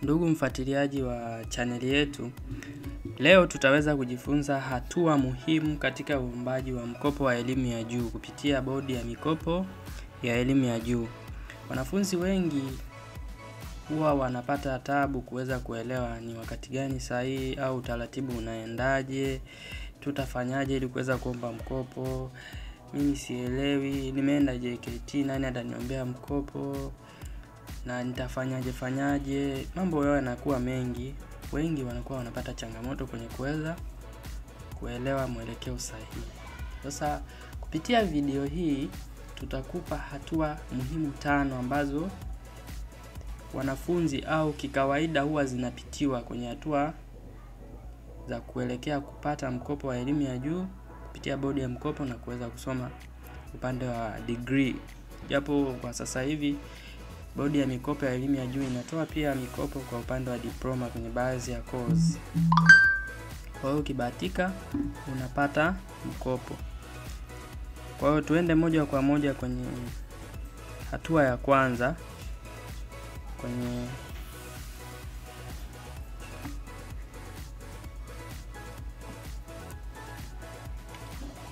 Ndugu mfuatiliaji wa chaneli yetu, leo tutaweza kujifunza hatua muhimu katika uombaji wa mkopo wa elimu ya juu kupitia bodi ya mikopo ya elimu ya juu. Wanafunzi wengi huwa wanapata taabu kuweza kuelewa ni wakati gani sahihi au utaratibu unaendaje, tutafanyaje ili kuweza kuomba mkopo. Mimi sielewi, nimeenda JKT, nani ataniombea mkopo na nitafanyaje fanyaje. Mambo yao yanakuwa mengi, wengi wanakuwa wanapata changamoto kwenye kuweza kuelewa mwelekeo sahihi. Sasa kupitia video hii tutakupa hatua muhimu 5 ambazo wanafunzi au kikawaida huwa zinapitiwa kwenye hatua za kuelekea kupata mkopo wa elimu ya juu kupitia bodi ya mkopo na kuweza kusoma upande wa degree. Japo kwa sasa hivi bodi ya mikopo ya elimu ya juu inatoa pia mikopo kwa upande wa diploma kwenye baadhi ya course. Kwa hiyo ukibahatika unapata mkopo. Kwa hiyo tuende moja kwa moja kwenye hatua ya kwanza,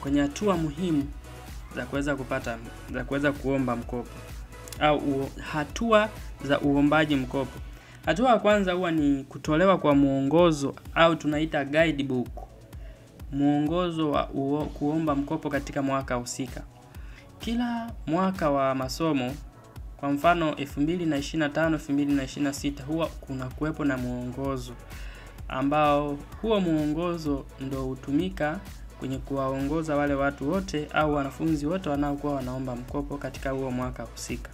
kwenye hatua muhimu za kuweza kupata, za kuweza kuomba mkopo au hatua za uombaji mkopo. Hatua ya kwanza huwa ni kutolewa kwa muongozo au tunaita guidebook, muongozo wa kuomba mkopo katika mwaka husika. Kila mwaka wa masomo, kwa mfano 2025 2026, huwa kuna kuwepo na muongozo ambao huo muongozo ndio hutumika kwenye kuwaongoza wale watu wote au wanafunzi wote wanaokuwa wanaomba mkopo katika huo mwaka husika,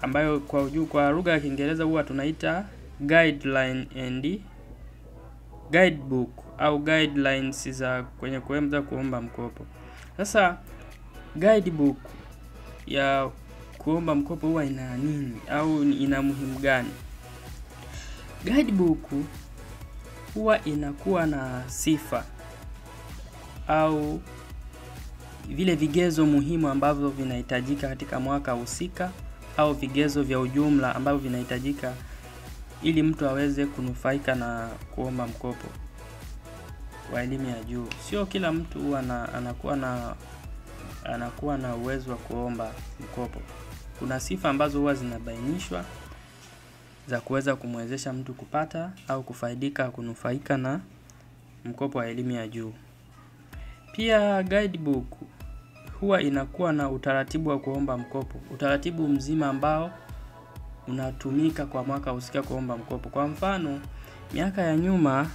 ambayo kwa juu kwa lugha ya Kiingereza huwa tunaita guideline and guidebook au guidelines za kwenye kuweza kuomba mkopo. Sasa guidebook ya kuomba mkopo huwa ina nini au ina muhimu gani? Guidebook huwa inakuwa na sifa au vile vigezo muhimu ambavyo vinahitajika katika mwaka husika au vigezo vya ujumla ambavyo vinahitajika ili mtu aweze kunufaika na kuomba mkopo wa elimu ya juu. Sio kila mtu huwa anakuwa na uwezo wa kuomba mkopo. Kuna sifa ambazo huwa zinabainishwa za kuweza kumwezesha mtu kupata au kufaidika, kunufaika na mkopo wa elimu ya juu. Pia guidebook huwa inakuwa na utaratibu wa kuomba mkopo, utaratibu mzima ambao unatumika kwa mwaka husika kuomba mkopo. Kwa mfano, miaka ya nyuma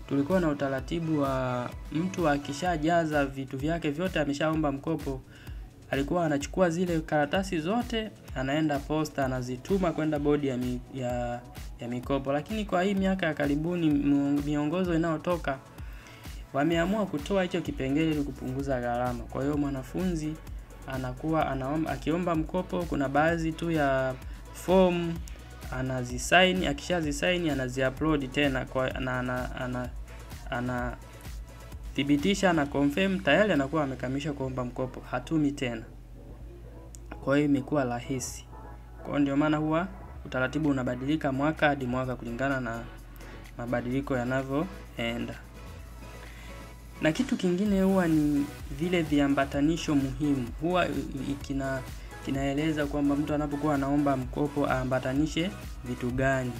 tulikuwa na utaratibu wa mtu akishajaza vitu vyake vyote ameshaomba mkopo, alikuwa anachukua zile karatasi zote, anaenda posta, anazituma kwenda bodi ya mikopo. Lakini kwa hii miaka ya karibuni, miongozo inayotoka, wameamua kutoa hicho kipengele ili kupunguza gharama. Kwa hiyo mwanafunzi anakuwa anaomba, akiomba mkopo kuna baadhi tu ya form anazisign, akishazisign anaziupload tena kwa ana thibitisha na confirm, tayari anakuwa amekamilisha kuomba mkopo, hatumi tena. Kwa hiyo imekuwa rahisi. Kwa hiyo ndio maana huwa utaratibu unabadilika mwaka hadi mwaka kulingana na mabadiliko yanavyoenda. Na kitu kingine huwa ni vile viambatanisho muhimu. Huwa kinaeleza kwamba mtu anapokuwa anaomba mkopo aambatanishe vitu gani,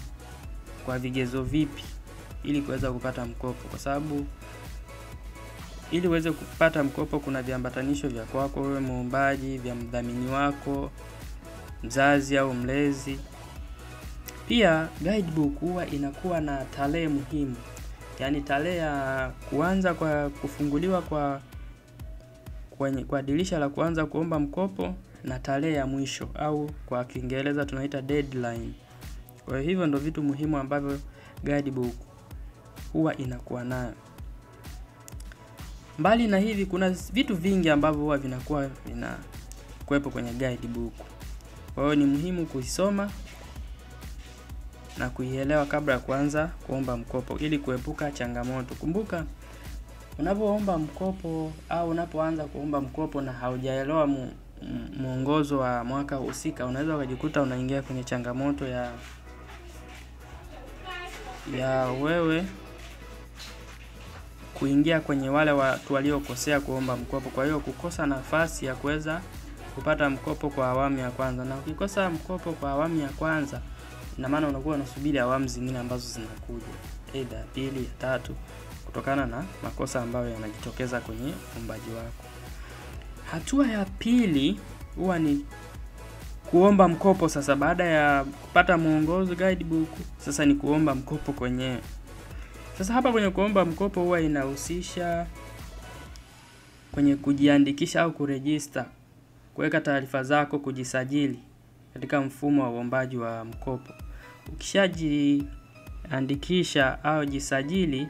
kwa vigezo vipi ili kuweza kupata mkopo. Kwa sababu ili uweze kupata mkopo kuna viambatanisho vya kwako wewe muombaji, vya mdhamini wako, mzazi au mlezi. Pia guidebook huwa inakuwa na tarehe muhimu, yaani tarehe ya kuanza kwa kufunguliwa kwa dirisha la kuanza kuomba mkopo na tarehe ya mwisho au kwa Kiingereza tunaita deadline. Kwa hivyo ndo vitu muhimu ambavyo guidebook huwa inakuwa nayo. Mbali na hivi kuna vitu vingi ambavyo huwa vinakuwa vinakuwepo kwenye guidebook. Kwa hiyo ni muhimu kuisoma na kuielewa kabla ya kuanza kuomba mkopo ili kuepuka changamoto. Kumbuka, unapoomba mkopo au unapoanza kuomba mkopo na haujaelewa muongozo wa mwaka husika, unaweza ukajikuta unaingia kwenye changamoto ya ya wewe kuingia kwenye wale watu waliokosea kuomba mkopo. Kwa hiyo kukosa nafasi ya kuweza kupata mkopo kwa awamu ya kwanza. Na ukikosa mkopo kwa awamu ya kwanza, ina maana unakuwa unasubiri awamu zingine ambazo zinakuja, aidha ya pili, ya tatu, kutokana na makosa ambayo yanajitokeza kwenye uombaji wako. Hatua ya pili huwa ni kuomba mkopo. Sasa baada ya kupata mwongozo guidebook, sasa ni kuomba mkopo kwenyewe. Sasa hapa kwenye kuomba mkopo huwa inahusisha kwenye kujiandikisha au kurejista, kuweka taarifa zako, kujisajili katika mfumo wa uombaji wa mkopo. Ukishajiandikisha au jisajili,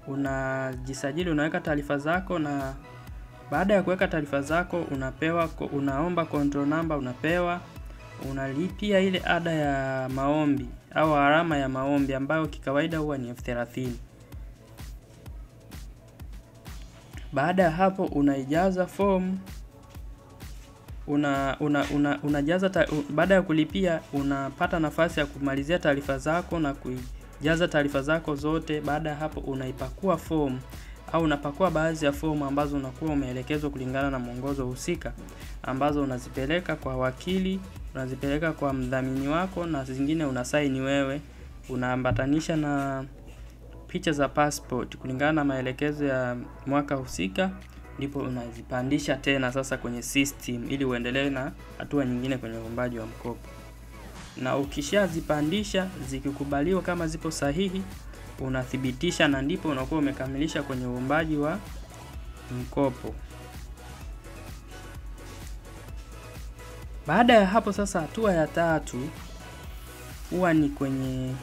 unajisajili, unaweka taarifa zako, na baada ya kuweka taarifa zako unapewa, unaomba control number, unapewa, unalipia ile ada ya maombi au gharama ya maombi ambayo kikawaida huwa ni 30,000. Baada ya hapo unaijaza form, unajaza baada ya kulipia unapata nafasi ya kumalizia taarifa zako na kuijaza taarifa zako zote. Baada ya hapo unaipakua form au unapakua baadhi ya fomu ambazo unakuwa umeelekezwa kulingana na mwongozo husika, ambazo unazipeleka kwa wakili, unazipeleka kwa mdhamini wako, na zingine unasaini wewe, unaambatanisha na picha za passport kulingana na maelekezo ya mwaka husika, ndipo unazipandisha tena sasa kwenye system ili uendelee na hatua nyingine kwenye uombaji wa mkopo. Na ukishazipandisha zikikubaliwa kama zipo sahihi, unathibitisha na ndipo unakuwa umekamilisha kwenye uombaji wa mkopo. Baada ya hapo sasa, hatua ya tatu huwa ni kwenye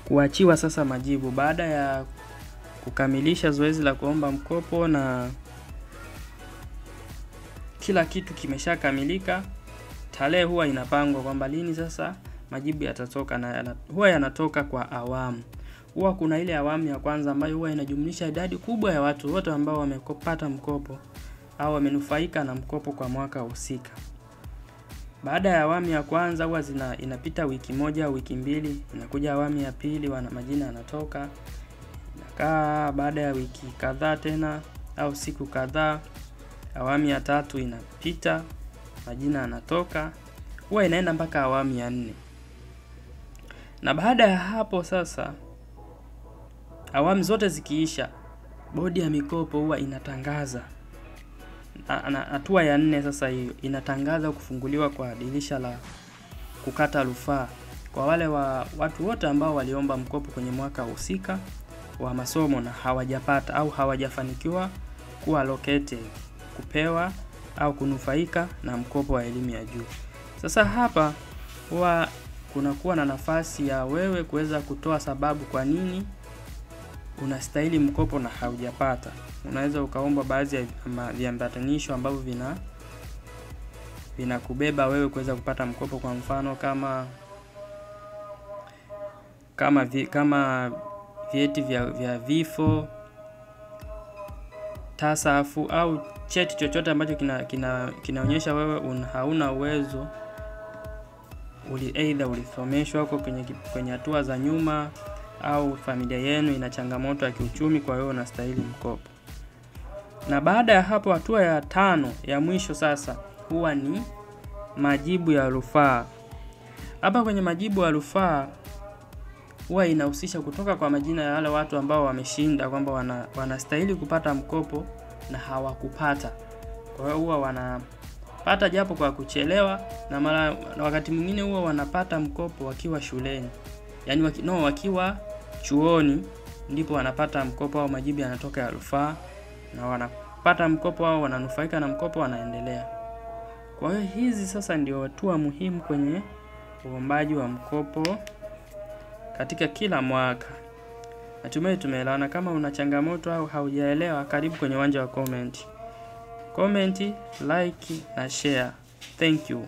kuachiwa sasa majibu. Baada ya kukamilisha zoezi la kuomba mkopo na kila kitu kimeshakamilika, tarehe huwa inapangwa kwamba lini sasa majibu yatatoka, na huwa yanatoka kwa awamu. Huwa kuna ile awamu ya kwanza ambayo huwa inajumlisha idadi kubwa ya watu wote ambao wamepata mkopo au wamenufaika na mkopo kwa mwaka husika. Baada ya awamu ya kwanza huwa inapita wiki moja, wiki mbili, inakuja awamu ya pili, wana majina yanatoka. Inakaa baada ya wiki kadhaa tena au siku kadhaa, awamu ya tatu inapita, majina yanatoka. Huwa inaenda mpaka awamu ya 4. Na baada ya hapo sasa, awamu zote zikiisha, bodi ya mikopo huwa inatangaza hatua ya 4 sasa hiyo inatangaza kufunguliwa kwa dirisha la kukata rufaa kwa wale watu wote ambao waliomba mkopo kwenye mwaka husika wa masomo na hawajapata au hawajafanikiwa kuwa allocated, kupewa au kunufaika na mkopo wa elimu ya juu. Sasa hapa huwa kunakuwa na nafasi ya wewe kuweza kutoa sababu kwa nini unastahili mkopo na haujapata. Unaweza ukaomba baadhi ya viambatanisho ambavyo vinakubeba wewe kuweza kupata mkopo, kwa mfano kama vyeti vya vifo, tasafu au cheti chochote ambacho kinaonyesha wewe hauna uwezo, aidha ulisomeshwa huko kwenye hatua za nyuma au familia yenu ina changamoto ya kiuchumi, kwa hiyo unastahili mkopo. Na baada ya hapo hatua ya 5 ya mwisho sasa huwa ni majibu ya rufaa. Hapa kwenye majibu ya rufaa huwa inahusisha kutoka kwa majina ya wale watu ambao wameshinda kwamba wanastahili kupata mkopo na hawakupata. Kwa hiyo huwa wanapata japo kwa kuchelewa, na mara wakati mwingine huwa wanapata mkopo wakiwa shuleni. Yaani wakiwa chuoni ndipo wanapata mkopo au majibu yanatoka ya rufaa na wanapata mkopo au wananufaika na mkopo, wanaendelea. Kwa hiyo hizi sasa ndio hatua muhimu kwenye uombaji wa mkopo katika kila mwaka. Natumai tumeelewana. Kama una changamoto au haujaelewa, karibu kwenye uwanja wa comment. Comment, like na share. Thank you.